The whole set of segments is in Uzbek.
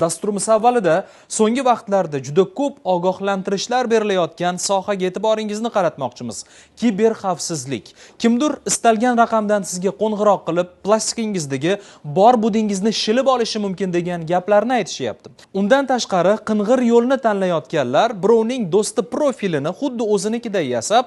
Dasturimiz avvalida so'nggi vaqtlarda juda ko'p ogohlantirishlar berilayotgan sohaga e'tiboringizni qaratmoqchimiz. Kiber xavfsizlik. Kimdir istalgan raqamdan sizga qo'ng'iroq qilib, plastikingizdagi bor budingizni shilib olishi mumkin degan gaplarni aytishyapti. Undan tashqari qing'ir yo'lni tanlayotganlar birovning do'sti profilini xuddi o'zinikiday yasab,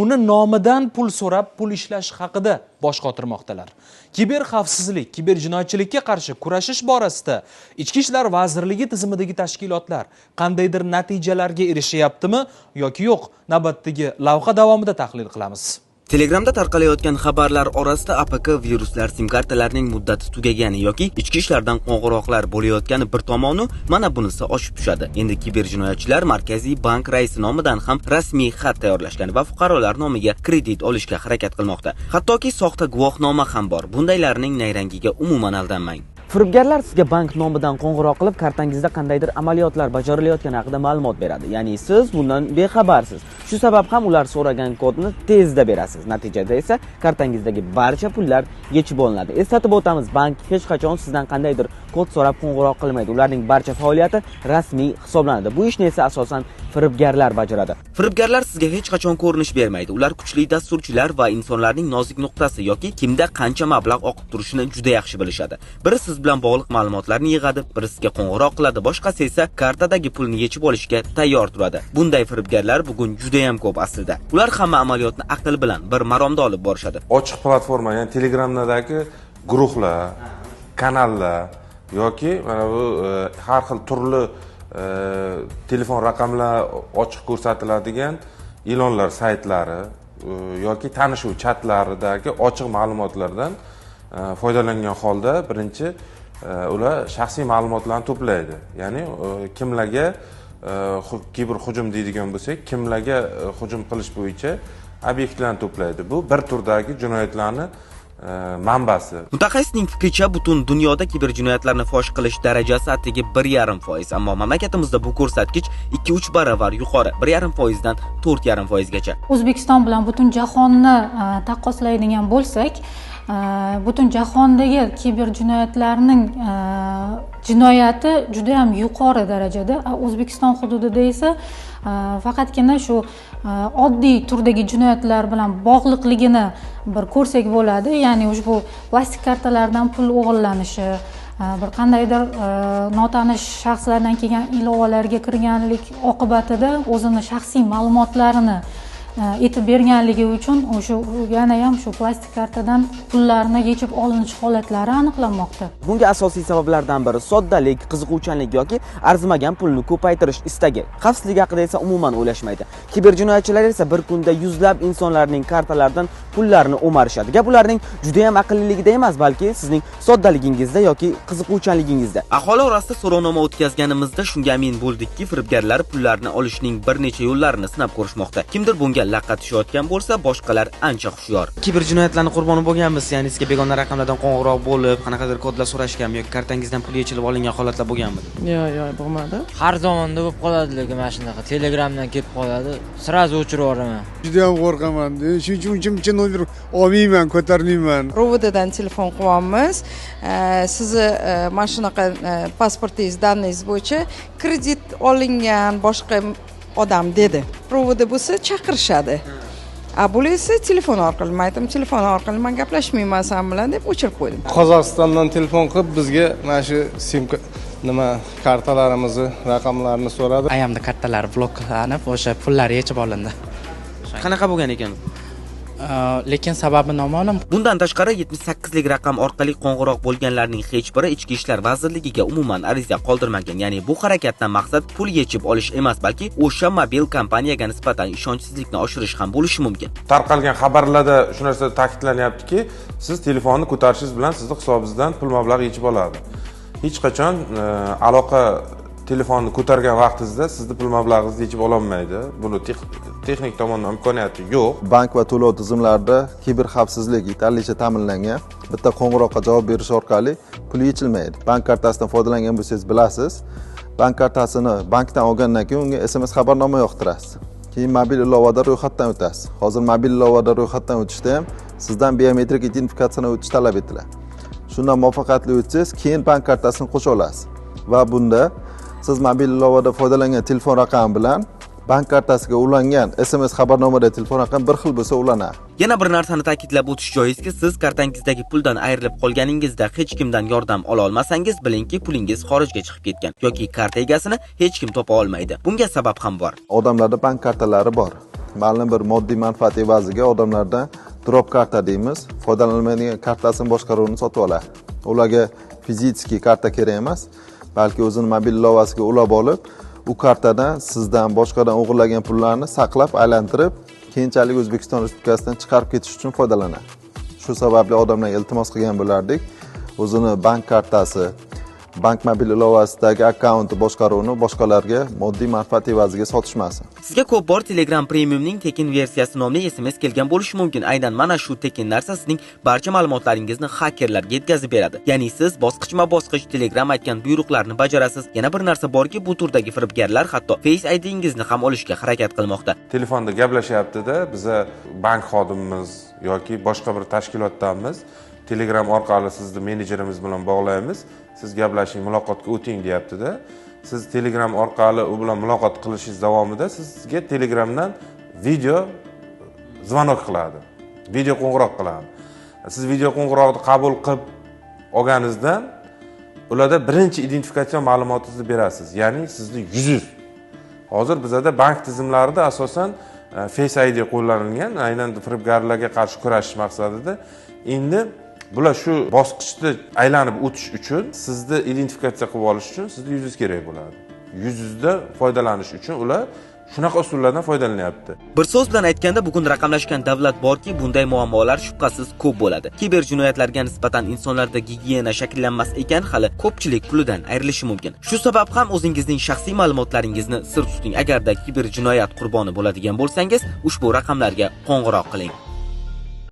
uni nomidan pul so'rab pul ishlash haqida bosh qotirmoqdalar. Kiber xavfsizlik, kiber jinoyatchilikka qarshi kurashish borasida Ichki ishlar vazirligi tizimidagi tashkilotlar qandaydir natijalarga erishayaptimi yoki yo'q? Navbatdagi lavha davomida tahlil qilamiz. Telegramda tarqalayotgan xabarlar orasida APK viruslar, sim kartalarning muddati tugagani yoki ichki ishlardan qo'ng'iroqlar bo'layotgani bir tomoni, mana bunisi oshib tushadi. Endi kiber jinoyatchilar Markaziy bank raisi nomidan ham rasmiy xat tayyorlashgan va fuqarolar nomiga kredit olishga harakat qilmoqda. Hattoki soxta guvohnoma ham bor. Bundaylarning nayrangiga umuman aldanmang. Firibgarlar sizga bank nomidan qo'ng'iroq qilib, kartangizda qandaydir amaliyotlar bajarilayotgani haqida ma'lumot beradi. Ya'ni siz bundan bexabarsiz. Shu sabab ham ular so'ragan kodni tezda berasiz. Natijada esa kartangizdagi barcha pullar yechib olinadi. Eslatib o'tamiz, bank hech qachon sizdan qandaydir kod so'rab qo'ng'iroq qilmaydi. Ularning barcha faoliyati rasmiy hisoblanadi. Bu ishni esa asosan firibgarlar bajaradi. Firibgarlar sizga hech qachon ko'rinish bermaydi. Ular kuchli dasturchilar va insonlarning nozik nuqtasi yoki kimda qancha mablag' oqib turishini juda yaxshi bilishadi. Biri siz bilan bog'liq ma'lumotlarni yig'adi, biri sizga qo'ng'iroq qiladi, boshqasi esa kartadagi pulni yechib olishga tayyor turadi. Bunday firibgarlar bugun juda ham ko'p aslida. Ular hamma amaliyotni aql bilan bir maromda olib borishadi. Ochiq platforma, ya'ni Telegramdagi guruhlar, kanallar yoki mana bu har xil turli telefon raqamlar ochiq ko'rsatiladigan e'lonlar saytlari yoki tanishuv chatlaridagi ochiq ma'lumotlardan foydalangan holda birinchi ular shaxsiy ma'lumotlarni to'playdi. Ya'ni kimlarga kiber hujum deydigan bo'lsak, kimlarga hujum qilish bo'yicha obyektlarni to'playdi. Bu bir turdagi jinoyatlarni manbasi. Mutaxassisning fikricha, butun dunyoda kiber jinoyatlarni fosh qilish darajasi atigi 1,5%, ammo mamlakatimizda bu ko'rsatkich 2-3 barobar yuqori, 1,5% dan 4,5% gacha. O'zbekiston bilan butun jahonni taqqoslaydigan bo'lsak, butun jahondagi kiber jinoyatlarning jinoyati juda ham yuqori darajada. O'zbekiston hududida esa faqatgina shu oddiy turdagi jinoyatlar bilan bog'liqligini bir ko'rsak bo'ladi. Ya'ni ushbu plastik kartalardan pul o'g'irlanishi, bir qandaydir notanish shaxslardan kelgan ilovalarga kirganlik oqibatida o'zini shaxsiy ma'lumotlarini aytib berganligi uchun o'sha yana ham shu plastik kartadan pullarni yechib olinish holatlari aniqlanmoqda. Bunga asosiy sabablardan biri soddalik, qiziquvchanlik yoki arzimagan pulni ko'paytirish istagi. Xavfsizlik haqida esa umuman o'ylashmaydi. Kiber jinoyatchilar esa bir kunda yuzlab insonlarning kartalaridan pullarni o'marishadi. Gap ularning juda ham aqlliligida emas, balki sizning soddaligingizda yoki qiziquvchanligingizda. Aholi orasida so'rovnoma o'tkazganimizda shunga amin bo'ldikki, firibgarlar pullarni olishning bir necha yo'llarini sinab ko'rishmoqda. Kimdir bunga laqqa tushayotgan bo'lsa, boshqalar ancha hushyor. Kiber jinoyatlarning qurboni bo'lganmisiz? Ya'ni sizga begona raqamlardan qo'ng'iroq bo'lib, qanaqadir kodlar so'rashganmi yoki kartangizdan pul yechilib olingan holatlar bo'lganmi? Yo'q, yo'q, bo'lmadi. Har zamonda bo'lib qoladi, lekin mana shunaqa Telegramdan kelib qoladi, sразу o'chirib yuboraman. Juda ham qo'rqaman. Shuning uchun uncha-muncha nomer olmayman, ko'tarmayman. ROVDdan telefon qilyapmiz. Sizni mana shunaqa pasportingiz, данный ingiz bo'yicha kredit olingan boshqa odam dedi. ROVD bo'lsa chaqirishadi. A bular esa telefon orqali. Men aytdim, telefon orqali men gaplashmayman sen bilan deb o'chirib qo'ydim. Qozog'istondan telefon qilib bizga mana shu sim nima kartalarimizni raqamlarini so'radi. Ayamda kartalari bloklanib, o'sha pullari yechib olindi. Qanaqa bo'lgan ekan? Lekin sababi noma'lum. Bundan tashqari 78lik raqam orqali qo'ng'iroq bo'lganlarning hech biri Ichki ishlar vazirligiga umuman ariza qoldirmagan. Ya'ni bu harakatdan maqsad pul yechib olish emas, balki o'sha mobil kompaniyaga nisbatan ishonchsizlikni oshirish ham bo'lishi mumkin. Tarqalgan xabarlarda shu narsa ta'kidlanyaptiki, siz telefonni ko'tarishingiz bilan sizni hisobingizdan pul mablag'i yechib oladi. Hech qachon aloqa telefonni ko'targan vaqtingizda sizni pul mablag'ingizni yechib ololmaydi. Buni texnik tomondan imkoniyati yo'q. Bank va to'lov tizimlarida kiber xavfsizlik yetarlicha ta'minlangan. Bitta qo'ng'iroqqa javob berish orqali pul yechilmaydi. Bank kartasidan foydalangan bo'lsangiz bilasiz. Bank kartasini bankdan olgandan keyin unga SMS xabarnoma yoqtirasiz. Keyin mobil ilovada ro'yxatdan o'tasiz. Hozir mobil ilovada ro'yxatdan o'tishda ham sizdan biometrik identifikatsiyadan o'tish talab etiladi. Shundan muvaffaqiyatli o'tsangiz, keyin bank kartasini qo'sha olasiz. Va bunda siz mobil ilovada foydalangan telefon raqami bilan bank kartasiga ulangan SMS xabarnomada telefon raqami bir xil bo'lsa ulanadi. Yana bir narsani ta'kidlab o'tish joizki, siz kartangizdagi puldan ayrilib qolganingizda hech kimdan yordam ola olmasangiz, bilingki, pulingiz xorijga chiqib ketgan yoki karta egasini hech kim topa olmaydi. Bunga sabab ham bor. Odamlarda bank kartalari bor. Ma'lum bir moddiy manfaat evaziga odamlardan drop karta deymiz, foydalanilmaydigan kartasini boshqaruvini sotib oladi. Ularga fizический karta kerak emas, balki o'zini mobil ilovasiga ulab olib, u kartadan sizdan boshqadan o'g'irlagan pullarni saqlab, aylantirib, keyinchalik O'zbekiston Respublikasidan chiqarib ketish uchun foydalanadi. Shu sababli odamlarga iltimos qilgan bo'lardik, o'zini bank kartasi, bank mobil ilovasidagi akkaunti boshqaruvini boshqalarga moddiy manfaat evaziga sotishmasin. Sizga ko'p bor Telegram Premiumning tekin versiyasi nomli SMS kelgan bo'lishi mumkin. Aynan mana shu tekin narsa sizning barcha ma'lumotlaringizni xakerlarga yetkazib beradi. Ya'ni siz bosqichma-bosqich Telegram aytgan buyruqlarni bajarasiz. Yana bir narsa borki, bu turdagi firibgarlar hatto Face IDingizni ham olishga harakat qilmoqda. Telefonda gaplashyapti-da, biza bank xodimimiz yoki boshqa bir tashkilotdanmiz. Telegram orqali sizni menejerimiz bilan bog'laymiz. Siz gaplashing, muloqotga o'ting deyapti-da. Siz Telegram orqali u bilan muloqot qilishingiz davomida sizga Telegramdan video zvonok qiladi. Video qo'ng'iroq qiladi. Siz video qo'ng'iroqni qabul qilib olganingizdan ularda birinchi identifikatsion ma'lumotingizni berasiz, ya'ni sizni yuzingiz. Hozir bizada bank tizimlarida asosan Face ID qo'llanilgan, aynan firibgarlarga qarshi kurashish maqsadida. Endi bular shu bosqichni aylanib o'tish uchun, sizni identifikatsiya qilib olish uchun sizni yuzingiz kerak bo'ladi. Yuzingizda foydalanish uchun ular shunaqa usullardan foydalanyapti. Bir so'z bilan aytganda, bugun raqamlashgan davlat borki, bunday muammolar shubhasiz ko'p bo'ladi. Kiber jinoyatlarga nisbatan insonlarda gigiyena shakllanmas ekan, hali ko'pchilik pulidan ayrilishi mumkin. Shu sabab ham o'zingizning shaxsiy ma'lumotlaringizni sir tuting. Agarda kiber jinoyat qurboni bo'ladigan bo'lsangiz, ushbu raqamlarga qo'ng'iroq qiling.